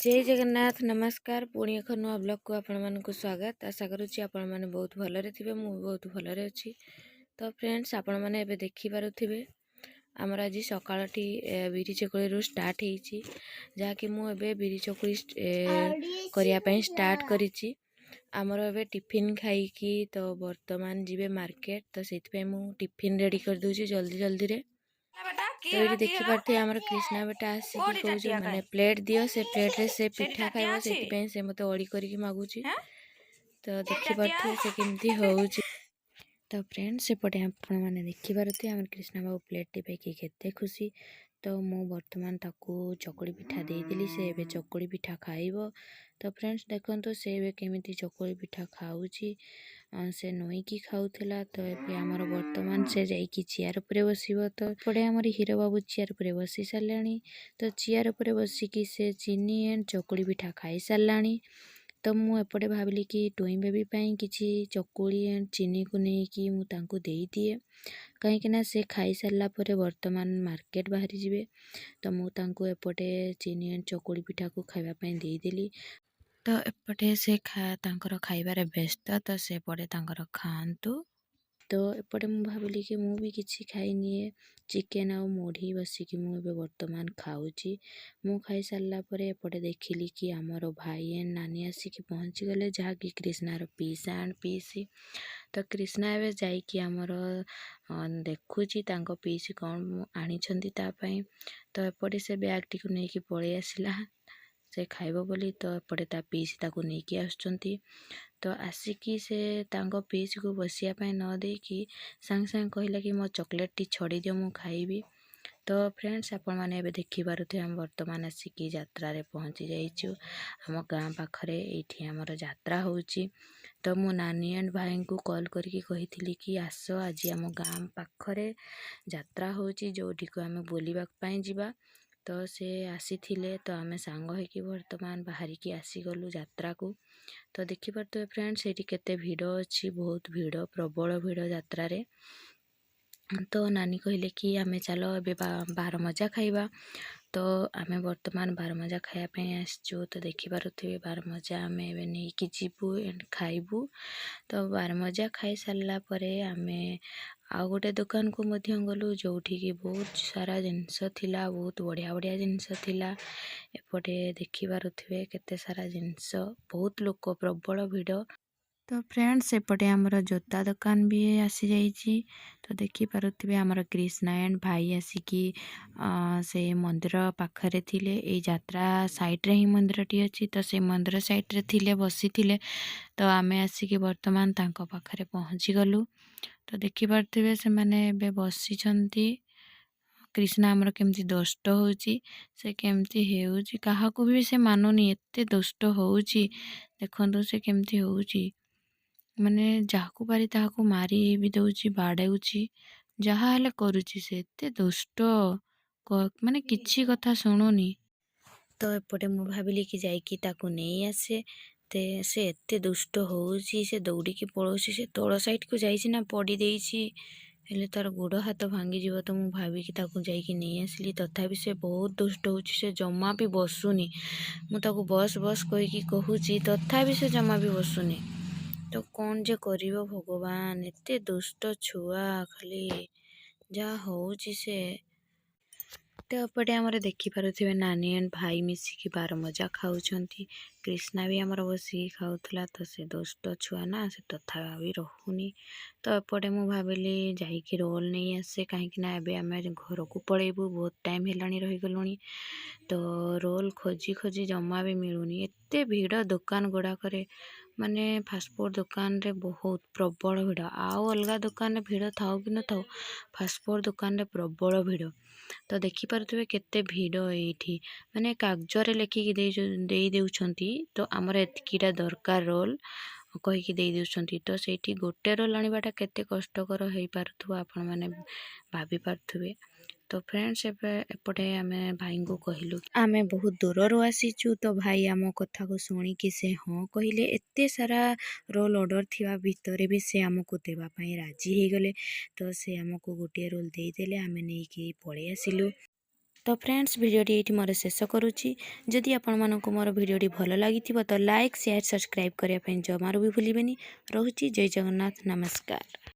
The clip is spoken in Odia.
ଜୟ ଜଗନ୍ନାଥ, ନମସ୍କାର। ପୁଣି ଏକ ନୂଆ ବ୍ଲଗ୍କୁ ଆପଣମାନଙ୍କୁ ସ୍ୱାଗତ। ଆଶା କରୁଛି ଆପଣମାନେ ବହୁତ ଭଲରେ ଥିବେ। ମୁଁ ବି ବହୁତ ଭଲରେ ଅଛି। ତ ଫ୍ରେଣ୍ଡସ୍, ଆପଣମାନେ ଏବେ ଦେଖିପାରୁଥିବେ ଆମର ଆଜି ସକାଳଟି ବିରି ଚକୁଳିରୁ ଷ୍ଟାର୍ଟ ହେଇଛି, ଯାହାକି ମୁଁ ଏବେ ବିରି ଚକୁଳି କରିବା ପାଇଁ ଷ୍ଟାର୍ଟ କରିଛି। ଆମର ଏବେ ଟିଫିନ୍ ଖାଇକି ତ ବର୍ତ୍ତମାନ ଯିବେ ମାର୍କେଟ, ତ ସେଇଥିପାଇଁ ମୁଁ ଟିଫିନ୍ ରେଡ଼ି କରିଦେଉଛି ଜଲ୍ଦି ଜଲ୍ଦିରେ। ତ ଏଇଠି ଦେଖିପାରୁଥିବେ ଆମର କ୍ରିଷ୍ଣା ବେଟା ଆସିକି କହୁଛି, ମାନେ ପ୍ଲେଟ୍ ଦିଅ, ସେ ପ୍ଲେଟ୍ରେ ସେ ପିଠା ଖାଇବ। ସେଇଥିପାଇଁ ସେ ମୋତେ ଅଳି କରିକି ମାଗୁଛି। ତ ଦେଖିପାରୁଥିବେ ସେ କେମିତି ହେଉଛି। ତ ଫ୍ରେଣ୍ଡ, ସେପଟେ ଆପଣମାନେ ଦେଖିପାରୁଥିବେ ଆମର କ୍ରିଷ୍ଣା ବାବୁ ପ୍ଲେଟ୍ଟି ପାଇକି କେତେ ଖୁସି। ତ ମୁଁ ବର୍ତ୍ତମାନ ତାକୁ ଚକୁଳି ପିଠା ଦେଇଦେଲି, ସେ ଏବେ ଚକୁଳି ପିଠା ଖାଇବ। ତ ଫ୍ରେଣ୍ଡସ୍, ଦେଖନ୍ତୁ ସେ ଏବେ କେମିତି ଚକୁଳି ପିଠା ଖାଉଛି। ସେ ନୋଇକି ଖାଉଥିଲା। ତ ଏବେ ଆମର ବର୍ତ୍ତମାନ ସେ ଯାଇକି ଚେୟାର ଉପରେ ବସିବ। ତ ଏପଟେ ଆମର ହିରୋ ବାବୁ ଚେୟାର ଉପରେ ବସି ସାରିଲାଣି। ତ ଚେୟାର ଉପରେ ବସିକି ସେ ଚିନି ଆଣ୍ଡ ଚକୁଳି ପିଠା ଖାଇସାରିଲାଣି। ତ ମୁଁ ଏପଟେ ଭାବିଲି କି ଟୁଇଁ ବେବି ପାଇଁ କିଛି ଚକୁଳି ଆଣ୍ଡ ଚିନିକୁ ନେଇକି ମୁଁ ତାଙ୍କୁ ଦେଇଦିଏ, କାହିଁକିନା ସେ ଖାଇସାରିଲା ପରେ ବର୍ତ୍ତମାନ ମାର୍କେଟ ବାହାରି ଯିବେ। ତ ମୁଁ ତାଙ୍କୁ ଏପଟେ ଚିନି ଆଣ୍ଡ ଚକୁଳି ପିଠାକୁ ଖାଇବା ପାଇଁ ଦେଇଦେଲି। ତ ଏପଟେ ସେ ତାଙ୍କର ଖାଇବାରେ ବ୍ୟସ୍ତ, ତ ସେପଟେ ତାଙ୍କର ଖାଆନ୍ତୁ। ତ ଏପଟେ ମୁଁ ଭାବିଲି କି ମୁଁ ବି କିଛି ଖାଇନିଏ। ଚିକେନ୍ ଆଉ ମୁଢ଼ି ବସିକି ମୁଁ ଏବେ ବର୍ତ୍ତମାନ ଖାଉଛି। ମୁଁ ଖାଇସାରିଲା ପରେ ଏପଟେ ଦେଖିଲି କି ଆମର ଭାଇ ଆଣ୍ଡ ନାନୀ ଆସିକି ପହଞ୍ଚିଗଲେ, ଯାହାକି କ୍ରିଷ୍ଣାର ପିଇସା ଆଣ୍ଡ ପିଇସି। ତ କ୍ରିଷ୍ଣା ଏବେ ଯାଇକି ଆମର ଦେଖୁଛି ତାଙ୍କ ପିଇସି କ'ଣ ଆଣିଛନ୍ତି ତା ପାଇଁ। ତ ଏପଟେ ସେ ବ୍ୟାଗ୍ଟିକୁ ନେଇକି ପଳେଇ ଆସିଲା ସେ ଖାଇବ ବୋଲି। ତ ଏପଟେ ତା ପିଇସି ତାକୁ ନେଇକି ଆସୁଛନ୍ତି। ତ ଆସିକି ସେ ତାଙ୍କ ପିଇସିକୁ ବସିବା ପାଇଁ ନ ଦେଇକି ସାଙ୍ଗେ ସାଙ୍ଗେ କହିଲା କି ମୋ ଚକୋଲେଟ୍ଟି ଛଡ଼େଇ ଦିଅ, ମୁଁ ଖାଇବି। ତ ଫ୍ରେଣ୍ଡସ୍, ଆପଣମାନେ ଏବେ ଦେଖିପାରୁଥିବେ ଆମେ ବର୍ତ୍ତମାନ ଆସିକି ଯାତ୍ରାରେ ପହଞ୍ଚି ଯାଇଛୁ। ଆମ ଗାଁ ପାଖରେ ଏଇଠି ଆମର ଯାତ୍ରା ହେଉଛି। ତ ମୁଁ ନାନୀ ଆଣ୍ଡ ଭାଇଙ୍କୁ କଲ୍ କରିକି କହିଥିଲି କି ଆସ, ଆଜି ଆମ ଗାଁ ପାଖରେ ଯାତ୍ରା ହେଉଛି, ଯେଉଁଠିକୁ ଆମେ ବୁଲିବା ପାଇଁ ଯିବା। ତ ସେ ଆସିଥିଲେ। ତ ଆମେ ସାଙ୍ଗ ହେଇକି ବର୍ତ୍ତମାନ ବାହାରିକି ଆସିଗଲୁ ଯାତ୍ରାକୁ। ତ ଦେଖିପାରୁଥିବେ ଫ୍ରେଣ୍ଡ, ସେଇଠି କେତେ ଭିଡ଼ ଅଛି, ବହୁତ ଭିଡ଼, ପ୍ରବଳ ଭିଡ଼ ଯାତ୍ରାରେ। ତ ନାନୀ କହିଲେ କି ଆମେ ଚାଲ ଏବେ ବାରମଜା ଖାଇବା। ତ ଆମେ ବର୍ତ୍ତମାନ ବାରମଜା ଖାଇବା ପାଇଁ ଆସିଛୁ। ତ ଦେଖିପାରୁଥିବେ ବାରମଜା ଆମେ ଏବେ ନେଇକି ଯିବୁ ଆଣ୍ଡ ଖାଇବୁ। ତ ବାରମଜା ଖାଇସାରିଲା ପରେ ଆମେ ଆଉ ଗୋଟେ ଦୋକାନକୁ ମଧ୍ୟ ଗଲୁ, ଯେଉଁଠିକି ବହୁତ ସାରା ଜିନିଷ ଥିଲା, ବହୁତ ବଢ଼ିଆ ବଢ଼ିଆ ଜିନିଷ ଥିଲା। ଏପଟେ ଦେଖିପାରୁଥିବେ କେତେ ସାରା ଜିନିଷ, ବହୁତ ଲୋକ, ପ୍ରବଳ ଭିଡ଼। ତ ଫ୍ରେଣ୍ଡସ୍, ସେପଟେ ଆମର ଜୋତା ଦୋକାନ ବି ଆସିଯାଇଛି। ତ ଦେଖିପାରୁଥିବେ ଆମର କ୍ରିଷ୍ଣା ଆଣ୍ଡ ଭାଇ ଆସିକି ସେ ମନ୍ଦିର ପାଖରେ ଥିଲେ। ଏଇ ଯାତ୍ରା ସାଇଡ଼୍ରେ ହିଁ ମନ୍ଦିରଟି ଅଛି, ତ ସେ ମନ୍ଦିର ସାଇଡ଼୍ରେ ଥିଲେ, ବସିଥିଲେ। ତ ଆମେ ଆସିକି ବର୍ତ୍ତମାନ ତାଙ୍କ ପାଖରେ ପହଞ୍ଚିଗଲୁ। ତ ଦେଖିପାରୁଥିବେ ସେମାନେ ଏବେ ବସିଛନ୍ତି। କ୍ରିଷ୍ଣା ଆମର କେମିତି ଦୁଷ୍ଟ ହେଉଛି, ସେ କେମିତି ହେଉଛି, କାହାକୁ ବି ସେ ମାନୁନି, ଏତେ ଦୁଷ୍ଟ ହେଉଛି। ଦେଖନ୍ତୁ ସେ କେମିତି ହେଉଛି, ମାନେ ଯାହାକୁ ପାରି ତାହାକୁ ମାରି ବି ଦେଉଛି, ବାଡ଼ଉଛି, ଯାହା ହେଲେ କରୁଛି। ସେ ଏତେ ଦୁଷ୍ଟ, ମାନେ କିଛି କଥା ଶୁଣୁନି। ତ ଏପଟେ ମୁଁ ଭାବିଲି କି ଯାଇକି ତାକୁ ନେଇ ଆସେ। ସେ ଏତେ ଦୁଷ୍ଟ ହେଉଛି, ସେ ଦୌଡ଼ିକି ପଳାଉଛି। ସେ ତଳ ସାଇଡ଼କୁ ଯାଇଛି ନା, ପଡ଼ି ଦେଇଛି, ହେଲେ ତାର ଗୋଡ଼ ହାତ ଭାଙ୍ଗିଯିବ। ତ ମୁଁ ଭାବିକି ତାକୁ ଯାଇକି ନେଇ ଆସିଲି। ତଥାପି ସେ ବହୁତ ଦୁଷ୍ଟ ହେଉଛି, ସେ ଜମା ବି ବସୁନି। ମୁଁ ତାକୁ ବସ୍ ବସ୍ କହିକି କହୁଛି, ତଥାପି ସେ ଜମା ବି ବସୁନି। ତ କ'ଣ ଯେ କରିବ ଭଗବାନ, ଏତେ ଦୁଷ୍ଟ ଛୁଆ, ଖାଲି ଯାହା ହେଉଛି ସେ। ତ ଏପଟେ ଆମର ଦେଖିପାରୁଥିବେ ନାନୀ ଆଣ୍ଡ ଭାଇ ମିଶିକି ବାରମଜା ଖାଉଛନ୍ତି। କ୍ରିଷ୍ଣା ବି ଆମର ବସିକି ଖାଉଥିଲା। ତ ସେ ଦୁଷ୍ଟ ଛୁଆ ନା, ସେ ତଥାପି ରହୁନି। ତ ଏପଟେ ମୁଁ ଭାବିଲି ଯାଇକି ରୋଲ୍ ନେଇ ଆସେ, କାହିଁକି ନା ଏବେ ଆମେ ଘରକୁ ପଳେଇବୁ, ବହୁତ ଟାଇମ୍ ହେଲାଣି ରହିଗଲୁଣି। ତ ରୋଲ୍ ଖୋଜି ଖୋଜି ଜମା ବି ମିଳୁନି, ଏତେ ଭିଡ଼ ଦୋକାନ ଗୁଡ଼ାକରେ। ମାନେ ଫାଷ୍ଟଫୁଡ଼୍ ଦୋକାନରେ ବହୁତ ପ୍ରବଳ ଭିଡ଼। ଆଉ ଅଲଗା ଦୋକାନରେ ଭିଡ଼ ଥାଉ କି ନଥାଉ, ଫାଷ୍ଟଫୁଡ଼୍ ଦୋକାନରେ ପ୍ରବଳ ଭିଡ଼। ତ ଦେଖିପାରୁଥିବେ କେତେ ଭିଡ଼ ଏଇଠି। ମାନେ କାଗଜରେ ଲେଖିକି ଦେଇ ଦେଉଛନ୍ତି, ତ ଆମର ଏତିକିଟା ଦରକାର ରୋଲ୍ କହିକି ଦେଇ ଦେଉଛନ୍ତି। ତ ସେଇଠି ଗୋଟେ ରୋଲ୍ ଆଣିବାଟା କେତେ କଷ୍ଟକର ହେଇପାରୁଥିବ, ଆପଣମାନେ ଭାବିପାରୁଥିବେ। ତ ଫ୍ରେଣ୍ଡସ୍, ଏବେ ଏପଟେ ଆମେ ଭାଇଙ୍କୁ କହିଲୁ ଆମେ ବହୁତ ଦୂରରୁ ଆସିଛୁ। ତ ଭାଇ ଆମ କଥାକୁ ଶୁଣିକି ସେ ହଁ କହିଲେ। ଏତେ ସାରା ରୋଲ୍ ଅର୍ଡ଼ର ଥିବା ଭିତରେ ବି ସେ ଆମକୁ ଦେବା ପାଇଁ ରାଜି ହେଇଗଲେ। ତ ସେ ଆମକୁ ଗୋଟିଏ ରୋଲ୍ ଦେଇଦେଲେ, ଆମେ ନେଇକି ପଳେଇ ଆସିଲୁ। ତ ତ ଫ୍ରେଣ୍ଡସ୍, ଭିଡ଼ିଓଟି ଏଇଠି ମୋର ଶେଷ କରୁଛି। ଯଦି ଆପଣମାନଙ୍କୁ ମୋର ଭିଡ଼ିଓଟି ଭଲ ଲାଗିଥିବ, ତ ଲାଇକ୍, ସେୟାର, ସବସ୍କ୍ରାଇବ୍ କରିବା ପାଇଁ ଜମାରୁ ବି ଭୁଲିବେନି। ରହୁଛି, ଜୟ ଜଗନ୍ନାଥ, ନମସ୍କାର।